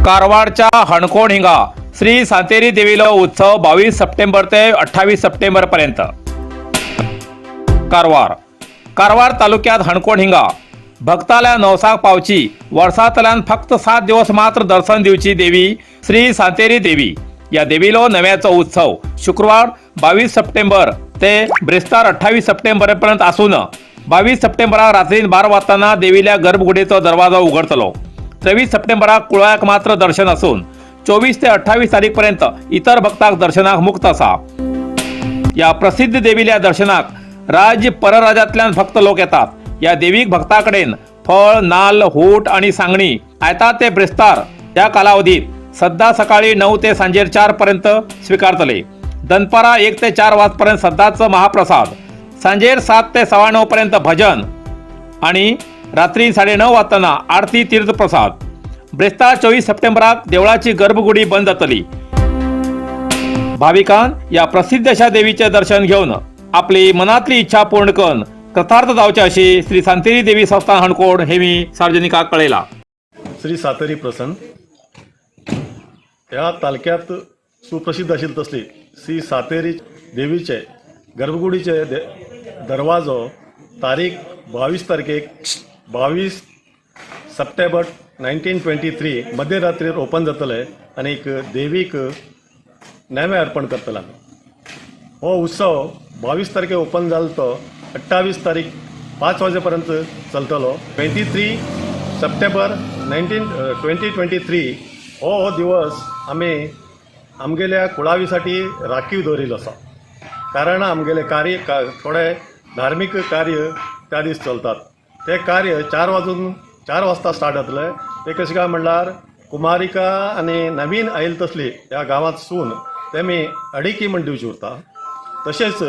कारवारच्या हणकोण हिंगा श्री सांतेरी देवीलो उत्सव 22 सप्टेंबर ते 28 सप्टेंबर पर्यंत. कारवार. कारवार तालुक्यात हणकोण हिंगा भक्ताल्या नवसाक पावची, वर्सांतल्यान फक्त 7 दिवस मात्र दर्शन दिवची देवी श्री सांतेरी देवी. या देवीलो नव्याचो उत्सव शुक्रवार 22 सप्टेंबर ते ब्रेस्तार 28 सप्टेंबर पर्यंत आसून 22 सप्टेंबराक रात्री 12 वाजताना देवील्या गर्भगुडीचो दरवाजो उघडतलो. 23 सप्टेंबराक कुळाक मात्र दर्शन असून 24 ते 28 तारीख पर्यंत इतर भक्तांक दर्शनाक मुक्त आसा. या प्रसिद्ध देवील्या दर्शनाक राज्य परराज्यांतल्यान भक्त लोक येतात. या देवीक भक्ताकडेन फळ, नाल्ल, हूट आणि सांगणी आयता ते ब्रेस्तार या कालावधीत सद्दा सकाळी 9 ते सांजेर 4 पर्यंत स्वीकारतले. दनपारा 1 ते 4 वाजपर्यंत सद्दाचं महाप्रसाद, सांजेर 7 ते 9:15 पर्यंत भजन आणि रात्री 9:30 वाजताना आरती, तीर्थप्रसाद. ब्रेस्तार 24 सप्टेंबराक देवळाची गर्भगुडी बंद जातली. भाविकान या प्रसिद्ध अशा देवीचे दर्शन घेऊन आपली मनातली इच्छा पूर्ण करून कृतार्थ जावचे अशी श्री सांतेरी देवी संस्थान हणकोण हे मी सार्वजनिकाक कळयला. श्री सातेरी प्रसन्न. ह्या तालक्यात सुप्रसिद्ध आशिल्ली तसली श्री सातेरी देवीचे गर्भकुडीचे दरवाजो तारीख 22 तारखेक, 22 सप्टेंबर 1923 मध्यरात्रीर ओपन जातले आनीक देवीक नेमे अर्पण करतले आमी. हो उत्सव 22 तारखेक ओपन जालो तो 28 तारीख 5 वाजे पर्यंत चलतलो. 23 सप्टेंबर 2023 हो हो दिवस आमी आमगेल्या कुळावीसाठी राखीव दवरिल्लो आसा, कारण आमगेलें कार्य थोडे धार्मीक कार्य त्या दीस चलतात. ते कार्य 4 वाजता स्टार्ट जातलें. तें कशें काय म्हणल्यार कुमारिका आनी नवीन आयिल्ली तसली ह्या गांवांत सून तेमी अडिकी म्हण दिवची उरता. तशेंच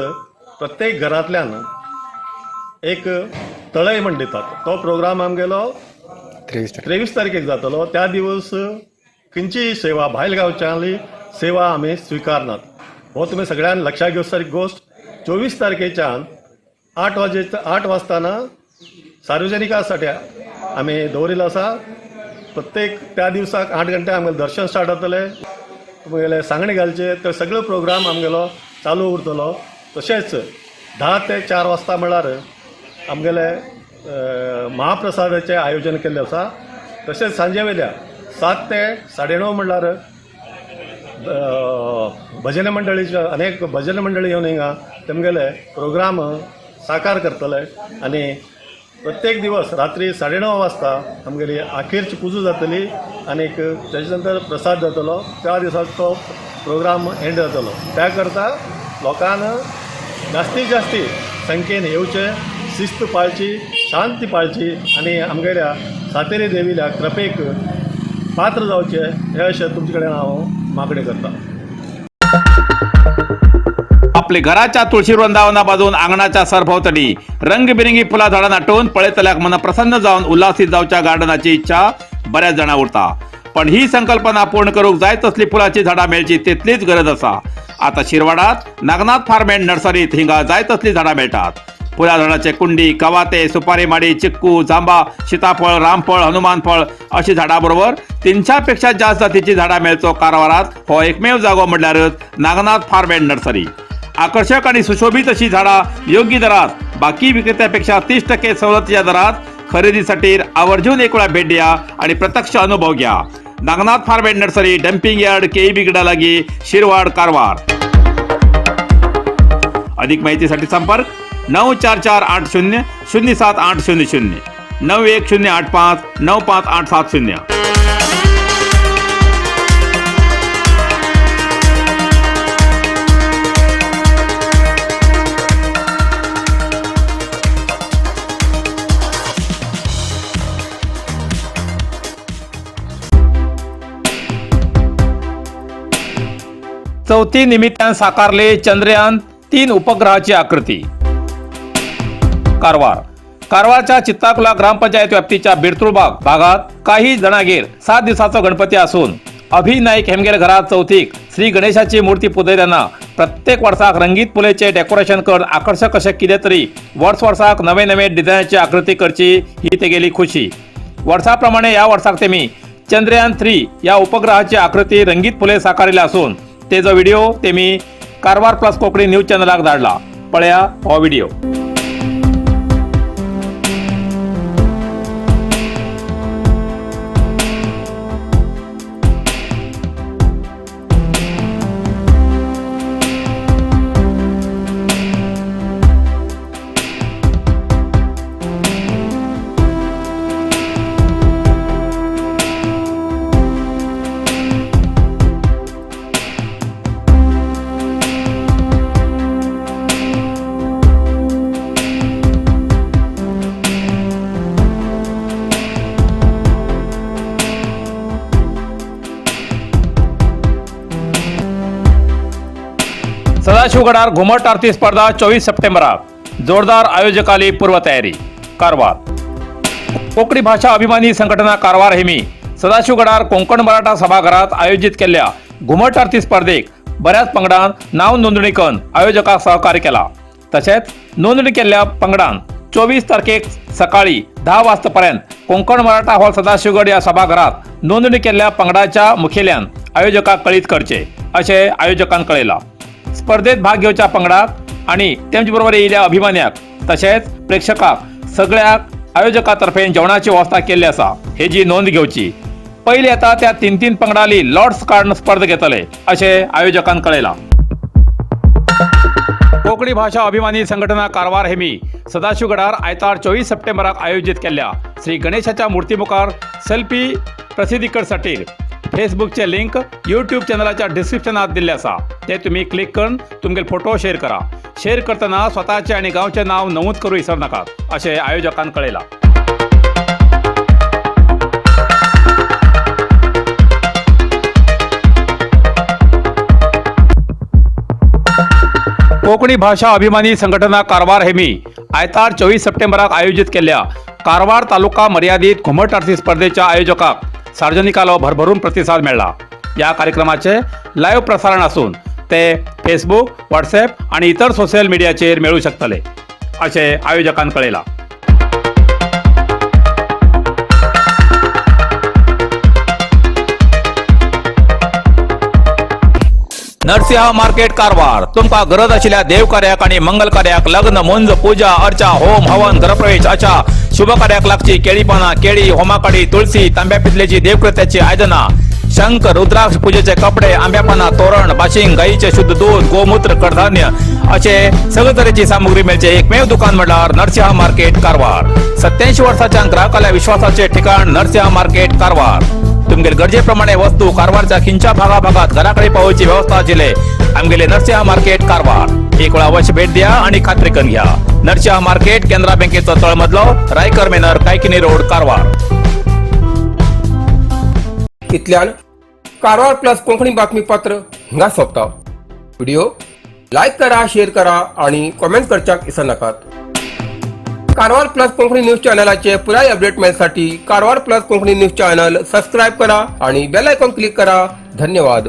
प्रत्येक घरांतल्यान एक तळय म्हण दितात. तो प्रोग्राम आमगेलो 23 तारखेक जातलो. त्या दिवस खंयचीय सेवा, भायल गांवच्याली सेवा आमी स्विकारनात. हो तुमी सगळ्यान लक्षात घेवचे सारकी गोश्ट. 24 तारखेच्यान 8 वाजताना सार्वजनिकासाठी आमी दवरिल्लो आसा. प्रत्येक त्या दिवसाक 8 घंटे आमगेलें दर्शन स्टार्ट जातलें, तुमगेले सांगणे घालचे, ते सगळो प्रोग्राम आमगेलो चालू उरतलो. तशेंच 10 ते 4 वाजता म्हळ्यार आमगेले महाप्रसादाचें आयोजन केल्लें आसा. तशेंच सांजे वेल्या 7 ते 9:30 म्हणल्यार भजन मंडळीचे, अनेक भजन मंडळी येवन हिंगा तेमगेले प्रोग्राम साकार करतले. आनी प्रत्येक दिवस रात्री 9:30 वाजता आमगेली अखेरची पुजा जातली आनीक तेजे नंतर प्रसाद जातलो. त्या दिसा तो प्रोग्राम एंड जातलो. त्या करता लोकांक जास्तीत जास्ती संख्येन येवचें, शिस्त पाळची, शांती पाळची आनी आमगेल्या सातेरी देवील्या कृपेक पात्र जावचें हे अशें तुमचे कडेन हांव मागणें करता. आपले घराच्या तुळशी वृंदावना बाजून आंगणाच्या सरभोवतणी रंगबिरंगी फुला झाडां नाटून पळयतल्याक मन प्रसन्न जावन उल्हासीत जावच्या गार्डनाची इच्छा बऱ्याच जाणां उरता. पण ही संकल्पना पूर्ण करूक जाय तसली फुलाची झाडां मेळची तितलीच गरज आसा. आता शिरवाडात नागनाथ फार्म अँड नर्सरीत हिंगा जाय तसली झाडां मेळटात. फुला झाडाचे कुंडी, कवाते, सुपारी माडी, चिक्कू, जांबा, सीताफळ, रामफळ, हनुमान फळ अशी झाडां बरोबर 300 पेक्षा जास्त जातीची झाडां मेळचो कारवारात हो एकमेव जागो म्हणल्यारच नागनाथ फार्म अँड नर्सरी. आकर्षक आणि सुशोभित अशी झाडां योग्य दरात, बाकी विक्रेत्यापेक्षा 30% सवलतीच्या दरात खरेदीसाठी आवर्जून एक वेळा भेट द्या आणि प्रत्यक्ष अनुभव घ्या. Nagnath farm and nursery, dumping yard, KEB लागी, शिरवाड, कारवार. अधिक माहितीसाठी संपर्क 94480 07800, 91085 95870. चौथी निमित्तान साकारले चंद्रयान 3 उपग्रहाची आकृती. कारवार. कारवारच्या चित्ताकुला ग्रामपंचायत व्याप्तीच्या बिरतुळबाग भागात काही जणागेर 7 दिवसाचो गणपती असून अभि नाईक हेमगेर घरात चौथीक श्री गणेशाची मूर्ती पुजयतना प्रत्येक वर्साक रंगीत फुलेचे डेकोरेशन कर आकर्षक अशें कितें तरी वर्स वर्साक नवे नवे डिझायनाची आकृती करची ही तेगेली खुशी. वर्सा प्रमाणे ह्या वर्साक तेमी चंद्रयान 3 या उपग्रहाची आकृती रंगीत फुले साकारिल्ली आसून तेजो व्हिडिओ तेमी कारवार प्लस कोंकणी न्यूज चॅनलाक धाडला. पळया हो व्हिडिओ. सदाशिवगडार घुमट आरती स्पर्धा 24 सप्टेंबराक. जोरदार आयोजकाली पूर्वतयारी. कारवार. कोंकणी भाषा अभिमानी संघटना कारवार हेमी सदाशिवगडार कोंकण मराठा सभाघरात आयोजित केल्ल्या घुमट आरती स्पर्धेक बऱ्याच पंगडान नाव नोंदणी करून आयोजकाक सहकार्य केला. तशेंच नोंदणी केल्ल्या पंगडान 24 तारखेक सकाळी 10 वाजतापर्यंत कोंकण मराठा हॉल सदाशिवगड या सभाघरात नोंदणी केल्ल्या पंगडाच्या मुखेल्यान आयोजकाक कळीत करचे अशें आयोजकान कळयलां. स्पर्धेत भाग घेवच्या पंगडाक आणि तेमचे बरोबर येयिल्ल्या अभिमान्याक तशेंच प्रेक्षकाक सगळ्याक आयोजकातर्फे जेवणाची वेवस्था केल्ली आसा हेजी नोंद घेवची. पयली येता त्या 3-3 पंगडाली लॉट्स काडून स्पर्ध घेतले अशें आयोजकान कळयलां. कोंकणी भाषा अभिमानी संघटना कारवार हेमी सदाशिवगडार आयतार 24 सप्टेंबराक आयोजित केल्ल्या श्री गणेशाच्या मूर्तीमुखार सेल्फी प्रसिद्धी करसाठी फेसबुकचे लिंक यूट्यूब चॅनलाच्या डिस्क्रिप्शनात दिल्ले आसा. ते तुम्ही क्लिक करून तुमगेले फोटो शेअर करा. शेअर करतना स्वतःचे आणि गावचे नाव नमूद करू विसर नाकात अशें आयोजकान कळयलां. कोंकणी भाषा अभिमानी संघटना कारवार हेमी आयतार 24 सप्टेंबराक आयोजित केल्ल्या कारवार तालुका मर्यादित घुमट आरती स्पर्धेच्या आयोजकाक सार्वजनिकालो भरभरून प्रतिसाद मेळ्ळा. या कार्यक्रमाचे लायव्ह प्रसारण आसून ते फेसबुक, व्हॉट्सॲप आणि इतर सोशल मिडियाचेर मेळू शकतले अशें आयोजकान कळयलां. नरसिंह मार्केट कारवार. तुमका गरज आशिल्ल्या देवकार्याक आणि मंगल कार्याक, लग्न, मुंज, पूजा अर्चा, होम हवन, घरप्रवेश अशा शुभ कार्याक लागची केळी पानां, केळी, होमाकाडी, तुळसी, तांब्या पितलेची देवकृत्याची आयदनां, शंख, रुद्राक्ष, पूजेचे कपडे, आंब्या पानां, तोरण, बाशिंग, गाईचे शुद्ध दूध, गोमूत्र, कडधान्य असे सगळे तरेची सामुग्री मेळचे एकमेव दुकान म्हळ्यार नरसिंह मार्केट कारवार. 87 वर्साच्या ग्राहकाल्या विश्वासाचे ठिकाण नरसिंह मार्केट कारवार. तुमगेले गरजेप्रमाणे वस्तू कारवारच्या खिंच्या भागाभागात घराकडे पावोवची व्यवस्था आशिल्ले आमगेले नरसिंह मार्केट कारवार. एक वेळा अवश्य भेट द्या आणि खात्री करून घ्या. नरसिंह मार्केट, केनरा बँकेचो तळमजलो, रायकर मेनर, कायकिनी रोड, कारवार. इतल्यान कारवार प्लस कोंकणी बातमीपत्र हांगा सोंपता. व्हिडिओ लायक करा, शेअर करा आणि कॉमेंट करच्याक विसरनाकात. कारवार प्लस कोंकणी न्यूज चॅनलाचे पुराय update मेळसाठी Karwar plus Konkani news channel subscribe करा आणि बेल आयकॉन क्लिक करा. धन्यवाद.